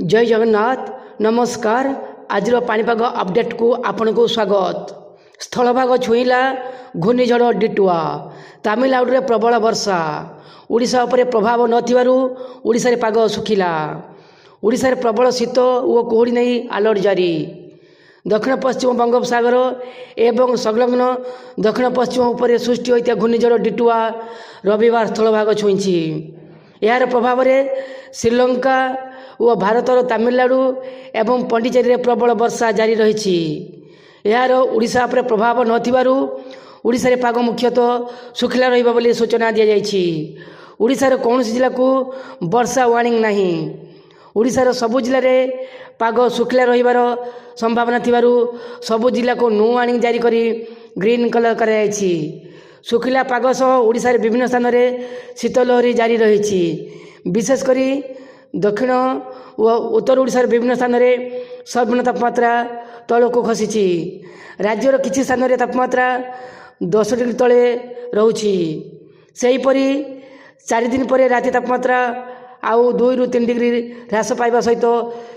ଜୟ ଜଗନ୍ନାଥ, ନମସ୍କାର। ଆଜିର ପାଣିପାଗ ଅପଡେଟ୍କୁ ଆପଣଙ୍କୁ ସ୍ୱାଗତ। ସ୍ଥଳଭାଗ ଛୁଇଁଲା ଘୂର୍ଣ୍ଣିଝଡ଼ ଡିଟୁଆ। ତାମିଲନାଡ଼ୁରେ ପ୍ରବଳ ବର୍ଷା। ଓଡ଼ିଶା ଉପରେ ପ୍ରଭାବ ନଥିବାରୁ ଓଡ଼ିଶାରେ ପାଗ ଶୁଖିଲା। ଓଡ଼ିଶାରେ ପ୍ରବଳ ଶୀତ ଓ କୁହୁଡ଼ି ନେଇ ଆଲର୍ଟ ଜାରି। ଦକ୍ଷିଣ ପଶ୍ଚିମ ବଙ୍ଗୋପସାଗର ଏବଂ ସଂଲଗ୍ନ ଦକ୍ଷିଣ ପଶ୍ଚିମ ଉପରେ ସୃଷ୍ଟି ହୋଇଥିବା ଘୂର୍ଣ୍ଣିଝଡ଼ ଡିଟୁଆ ରବିବାର ସ୍ଥଳଭାଗ ଛୁଇଁଛି। ଏହାର ପ୍ରଭାବରେ ଶ୍ରୀଲଙ୍କା ଓ ଭାରତର ତାମିଲନାଡ଼ୁ ଏବଂ ପଣ୍ଡିଚେରୀରେ ପ୍ରବଳ ବର୍ଷା ଜାରି ରହିଛି। ଏହାର ଓଡ଼ିଶା ଉପରେ ପ୍ରଭାବ ନଥିବାରୁ ଓଡ଼ିଶାରେ ପାଗ ମୁଖ୍ୟତଃ ଶୁଖିଲା ରହିବ ବୋଲି ସୂଚନା ଦିଆଯାଇଛି। ଓଡ଼ିଶାର କୌଣସି ଜିଲ୍ଲାକୁ ବର୍ଷା ୱାର୍ଣ୍ଣିଂ ନାହିଁ। ଓଡ଼ିଶାର ସବୁ ଜିଲ୍ଲାରେ ପାଗ ଶୁଖିଲା ରହିବାର ସମ୍ଭାବନା ଥିବାରୁ ସବୁ ଜିଲ୍ଲାକୁ ନୋ ୱାର୍ଣ୍ଣିଂ ଜାରି କରି ଗ୍ରୀନ୍ କଲର୍ କରାଯାଇଛି। ଶୁଖିଲା ପାଗ ସହ ଓଡ଼ିଶାରେ ବିଭିନ୍ନ ସ୍ଥାନରେ ଶୀତ ଲହରୀ ଜାରି ରହିଛି। ବିଶେଷ କରି ଦକ୍ଷିଣ ଓ ଉତ୍ତର ଓଡ଼ିଶାର ବିଭିନ୍ନ ସ୍ଥାନରେ ସର୍ବନିମ୍ନ ତାପମାତ୍ରା ତଳକୁ ଖସିଛି। ରାଜ୍ୟର କିଛି ସ୍ଥାନରେ ତାପମାତ୍ରା 10 ଡିଗ୍ରୀ ତଳେ ରହୁଛି। ସେହିପରି 4 ଦିନ ପରେ ରାତି ତାପମାତ୍ରା ଆଉ 2ରୁ 3 ଡିଗ୍ରୀ ହ୍ରାସ ପାଇବା ସହିତ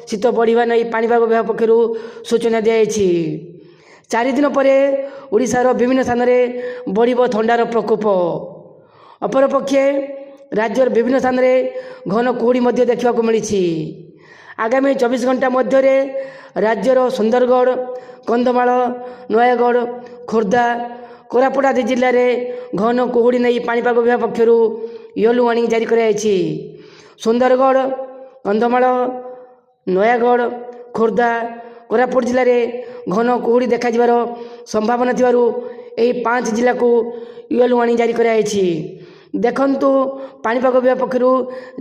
ଶୀତ ବଢ଼ିବା ନେଇ ପାଣିପାଗ ବିଭାଗ ପକ୍ଷରୁ ସୂଚନା ଦିଆଯାଇଛି। 4 ଦିନ ପରେ ଓଡ଼ିଶାର ବିଭିନ୍ନ ସ୍ଥାନରେ ବଢ଼ିବ ଥଣ୍ଡାର ପ୍ରକୋପ। ଅପରପକ୍ଷେ ରାଜ୍ୟର ବିଭିନ୍ନ ସ୍ଥାନରେ ଘନ କୁହୁଡ଼ି ମଧ୍ୟ ଦେଖିବାକୁ ମିଳିଛି। ଆଗାମୀ 24 ଘଣ୍ଟା ମଧ୍ୟରେ ରାଜ୍ୟର ସୁନ୍ଦରଗଡ଼, କନ୍ଧମାଳ, ନୟାଗଡ଼, ଖୋର୍ଦ୍ଧା, କୋରାପୁଟ ଆଦି ଜିଲ୍ଲାରେ ଘନ କୁହୁଡ଼ି ନେଇ ପାଣିପାଗ ବିଭାଗ ପକ୍ଷରୁ ୟେଲୋ ୱାର୍ଣ୍ଣିଂ ଜାରି କରାଯାଇଛି। ସୁନ୍ଦରଗଡ଼, କନ୍ଧମାଳ, ନୟାଗଡ଼, ଖୋର୍ଦ୍ଧା, କୋରାପୁଟ ଜିଲ୍ଲାରେ ଘନ କୁହୁଡ଼ି ଦେଖାଯିବାର ସମ୍ଭାବନା ଥିବାରୁ ଏହି ପାଞ୍ଚ ଜିଲ୍ଲାକୁ ୟେଲୋ ୱାର୍ଣ୍ଣିଂ ଜାରି କରାଯାଇଛି। ଦେଖନ୍ତୁ ପାଣିପାଗ ବିଭାଗ ପକ୍ଷରୁ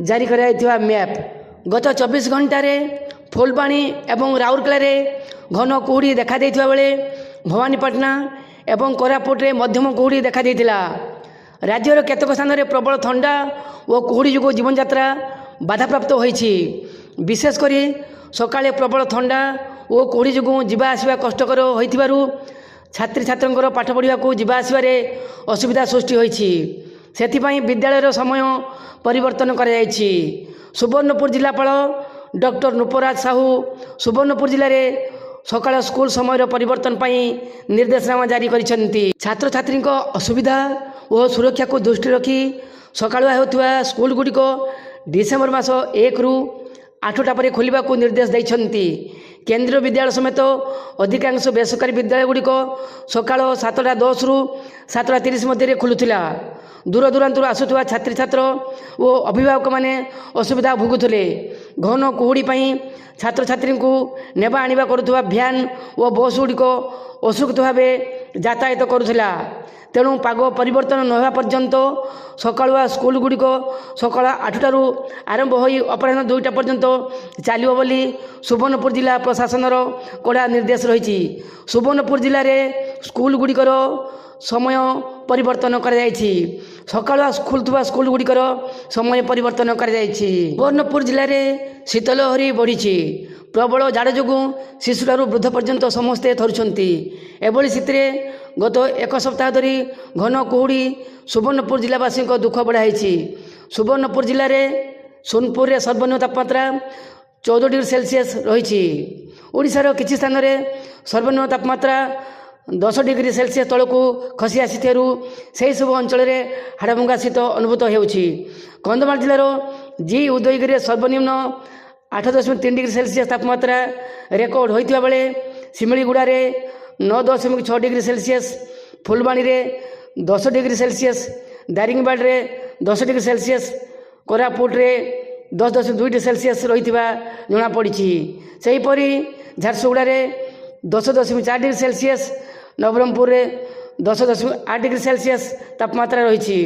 ଜାରି କରାଯାଇଥିବା ମ୍ୟାପ୍। ଗତ 24 ଘଣ୍ଟାରେ ଫୁଲବାଣୀ ଏବଂ ରାଉରକେଲାରେ ଘନ କୁହୁଡ଼ି ଦେଖାଦେଇଥିବା ବେଳେ ଭବାନୀପାଟଣା ଏବଂ କୋରାପୁଟରେ ମଧ୍ୟମ କୁହୁଡ଼ି ଦେଖାଦେଇଥିଲା। ରାଜ୍ୟର କେତେକ ସ୍ଥାନରେ ପ୍ରବଳ ଥଣ୍ଡା ଓ କୁହୁଡ଼ି ଯୋଗୁଁ ଜୀବନଯାତ୍ରା ବାଧାପ୍ରାପ୍ତ ହୋଇଛି। ବିଶେଷ କରି ସକାଳେ ପ୍ରବଳ ଥଣ୍ଡା ଓ କୁହୁଡ଼ି ଯୋଗୁଁ ଯିବା ଆସିବା କଷ୍ଟକର ହୋଇଥିବାରୁ ଛାତ୍ରୀଛାତ୍ରଙ୍କର ପାଠ ପଢ଼ିବାକୁ ଯିବା ଆସିବାରେ ଅସୁବିଧା ସୃଷ୍ଟି ହୋଇଛି। ସେଥିପାଇଁ ବିଦ୍ୟାଳୟର ସମୟ ପରିବର୍ତ୍ତନ କରାଯାଇଛି। ସୁବର୍ଣ୍ଣପୁର ଜିଲ୍ଲାପାଳ ଡକ୍ଟର ନୃପରାଜ ସାହୁ ସୁବର୍ଣ୍ଣପୁର ଜିଲ୍ଲାରେ ସକାଳ ସ୍କୁଲ ସମୟର ପରିବର୍ତ୍ତନ ପାଇଁ ନିର୍ଦ୍ଦେଶନାମା ଜାରି କରିଛନ୍ତି। ଛାତ୍ରଛାତ୍ରୀଙ୍କ ଅସୁବିଧା ଓ ସୁରକ୍ଷାକୁ ଦୃଷ୍ଟିରେ ରଖି ସକାଳୁଆ ହେଉଥିବା ସ୍କୁଲ ଗୁଡ଼ିକ ଡିସେମ୍ବର ମାସ 1ରୁ 8ଟା ପରେ ଖୋଲିବାକୁ ନିର୍ଦ୍ଦେଶ ଦେଇଛନ୍ତି। କେନ୍ଦ୍ରୀୟ ବିଦ୍ୟାଳୟ ସମେତ ଅଧିକାଂଶ ବେସରକାରୀ ବିଦ୍ୟାଳୟ ଗୁଡ଼ିକ ସକାଳ 7ଟା 10ରୁ 7ଟା 30 ମଧ୍ୟରେ ଖୋଲୁଥିଲା। ଦୂରଦୂରାନ୍ତରୁ ଆସୁଥିବା ଛାତ୍ରୀଛାତ୍ର ଓ ଅଭିଭାବକମାନେ ଅସୁବିଧା ଭୋଗୁଥିଲେ। ଘନ କୁହୁଡ଼ି ପାଇଁ ଛାତ୍ରଛାତ୍ରୀଙ୍କୁ ନେବା ଆଣିବା କରୁଥିବା ଭ୍ୟାନ୍ ଓ ବସ୍ ଗୁଡ଼ିକ ଅସୁରକ୍ଷିତ ଭାବେ ଯାତାୟାତ କରୁଥିଲା। ତେଣୁ ପାଗ ପରିବର୍ତ୍ତନ ନ ହେବା ପର୍ଯ୍ୟନ୍ତ ସକାଳୁଆ ସ୍କୁଲ ଗୁଡ଼ିକ ସକାଳ 8ଟାରୁ ଆରମ୍ଭ ହୋଇ ଅପରାହ୍ନ 2ଟା ପର୍ଯ୍ୟନ୍ତ ଚାଲିବ ବୋଲି ସୁବର୍ଣ୍ଣପୁର ଜିଲ୍ଲା ପ୍ରଶାସନର କଡ଼ା ନିର୍ଦ୍ଦେଶ ରହିଛି। ସୁବର୍ଣ୍ଣପୁର ଜିଲ୍ଲାରେ ସ୍କୁଲ ଗୁଡ଼ିକର ସମୟ ପରିବର୍ତ୍ତନ କରାଯାଇଛି। ସକାଳୁଆ ଖୋଲୁଥିବା ସ୍କୁଲ ଗୁଡ଼ିକର ସମୟ ପରିବର୍ତ୍ତନ କରାଯାଇଛି। ସୁବର୍ଣ୍ଣପୁର ଜିଲ୍ଲାରେ ଶୀତଲହରୀ ବଢ଼ିଛି। ପ୍ରବଳ ଜାଡ଼ ଯୋଗୁଁ ଶିଶୁଠାରୁ ବୃଦ୍ଧ ପର୍ଯ୍ୟନ୍ତ ସମସ୍ତେ ଥରୁଛନ୍ତି। ଏଭଳି ସ୍ଥିତିରେ ଗତ ଏକ ସପ୍ତାହ ଧରି ଘନ କୁହୁଡ଼ି ସୁବର୍ଣ୍ଣପୁର ଜିଲ୍ଲାବାସୀଙ୍କ ଦୁଃଖ ବଢ଼ାଇଛି। ସୁବର୍ଣ୍ଣପୁର ଜିଲ୍ଲାରେ ସୋନପୁରରେ ସର୍ବନିମ୍ନ ତାପମାତ୍ରା 14 ଡିଗ୍ରୀ ସେଲସିୟସ୍ ରହିଛି। ଓଡ଼ିଶାର କିଛି ସ୍ଥାନରେ ସର୍ବନିମ୍ନ ତାପମାତ୍ରା 10 ଡିଗ୍ରୀ ସେଲସିୟସ୍ ତଳକୁ ଖସି ଆସିଥିବାରୁ ସେହିସବୁ ଅଞ୍ଚଳରେ ହାଡ଼ଭଙ୍ଗା ଶୀତ ଅନୁଭୂତ ହେଉଛି। କନ୍ଧମାଳ ଜିଲ୍ଲାର ଜି ଉଦୟଗିରିରେ ସର୍ବନିମ୍ନ 8.3 ଡିଗ୍ରୀ ସେଲସିୟସ୍ ତାପମାତ୍ରା ରେକର୍ଡ଼ ହୋଇଥିବା ବେଳେ ଶିମିଳିଗୁଡ଼ାରେ 9.6 ଡିଗ୍ରୀ ସେଲସିୟସ୍, ଫୁଲବାଣୀରେ 10 ଡିଗ୍ରୀ ସେଲସିୟସ୍, ଦାରିଙ୍ଗବାଡ଼ିରେ 10 ଡିଗ୍ରୀ ସେଲସିୟସ୍, କୋରାପୁଟରେ 10.2 ଡିଗ୍ରୀ ସେଲସିୟସ୍ ରହିଥିବା ଜଣାପଡ଼ିଛି। ସେହିପରି ଝାରସୁଗୁଡ଼ାରେ 10.4 ଡିଗ୍ରୀ ସେଲସିୟସ୍, ନବରଙ୍ଗପୁରରେ 10.8 ଡିଗ୍ରୀ ସେଲସିୟସ୍ ତାପମାତ୍ରା ରହିଛି।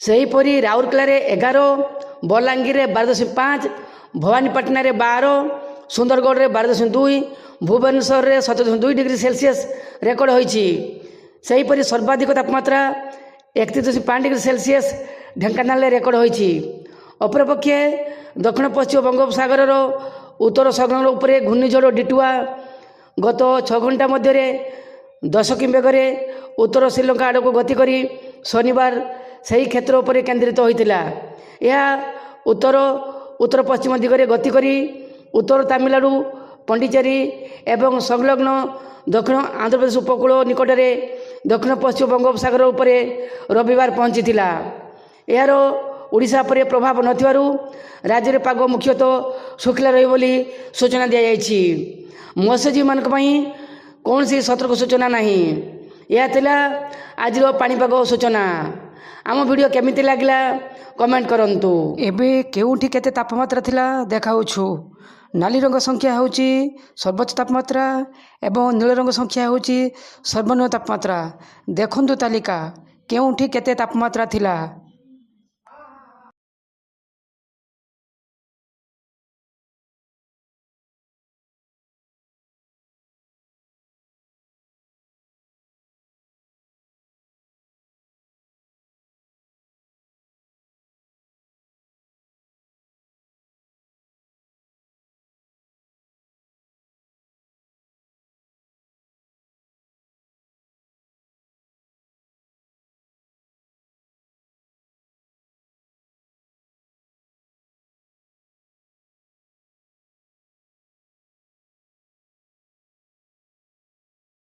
ସେହିପରି ରାଉରକେଲାରେ 11, ବଲାଙ୍ଗୀରରେ 12.5, ଭବାନୀପାଟଣାରେ 12, ସୁନ୍ଦରଗଡ଼ରେ 12.2, ଭୁବନେଶ୍ୱରରେ 17.2 ଡିଗ୍ରୀ ସେଲସିୟସ୍ ରେକର୍ଡ଼ ହୋଇଛି। ସେହିପରି ସର୍ବାଧିକ ତାପମାତ୍ରା 31.5 ଡିଗ୍ରୀ ସେଲସିୟସ୍ ଢେଙ୍କାନାଳରେ ରେକର୍ଡ଼ ହୋଇଛି। ଅପରପକ୍ଷେ ଦକ୍ଷିଣ ପଶ୍ଚିମ ବଙ୍ଗୋପସାଗରର ଉତ୍ତର ସଂଲଗ୍ନ ଉପରେ ଘୂର୍ଣ୍ଣିଝଡ଼ ଡିଟୁଆ ଗତ 6 ଘଣ୍ଟା ମଧ୍ୟରେ 10 କିମି ବେଗରେ ଉତ୍ତର ଶ୍ରୀଲଙ୍କା ଆଡ଼କୁ ଗତି କରି ଶନିବାର ସେହି କ୍ଷେତ୍ର ଉପରେ କେନ୍ଦ୍ରିତ ହୋଇଥିଲା। ଏହା ଉତ୍ତର ଉତ୍ତର ପଶ୍ଚିମ ଦିଗରେ ଗତି କରି ଉତ୍ତର ତାମିଲନାଡ଼ୁ, ପଣ୍ଡିଚେରୀ ଏବଂ ସଂଲଗ୍ନ ଦକ୍ଷିଣ ଆନ୍ଧ୍ରପ୍ରଦେଶ ଉପକୂଳ ନିକଟରେ ଦକ୍ଷିଣ ପଶ୍ଚିମ ବଙ୍ଗୋପସାଗର ଉପରେ ରବିବାର ପହଞ୍ଚିଥିଲା। ଏହାର ଓଡ଼ିଶା ଉପରେ ପ୍ରଭାବ ନଥିବାରୁ ରାଜ୍ୟରେ ପାଗ ମୁଖ୍ୟତଃ ଶୁଖିଲା ରହିବ ବୋଲି ସୂଚନା ଦିଆଯାଇଛି। ମତ୍ସ୍ୟଜୀବୀମାନଙ୍କ ପାଇଁ କୌଣସି ସତର୍କ ସୂଚନା ନାହିଁ। ଏହା ଥିଲା ଆଜିର ପାଣିପାଗ ସୂଚନା। ଆମ ଭିଡ଼ିଓ କେମିତି ଲାଗିଲା, କମେଣ୍ଟ କରନ୍ତୁ। ଏବେ କେଉଁଠି କେତେ ତାପମାତ୍ରା ଥିଲା ଦେଖାଉଛୁ। ନାଲି ରଙ୍ଗ ସଂଖ୍ୟା ହେଉଛି ସର୍ବୋଚ୍ଚ ତାପମାତ୍ରା ଏବଂ ନୀଳ ରଙ୍ଗ ସଂଖ୍ୟା ହେଉଛି ସର୍ବନିମ୍ନ ତାପମାତ୍ରା। ଦେଖନ୍ତୁ ତାଲିକା, କେଉଁଠି କେତେ ତାପମାତ୍ରା ଥିଲା।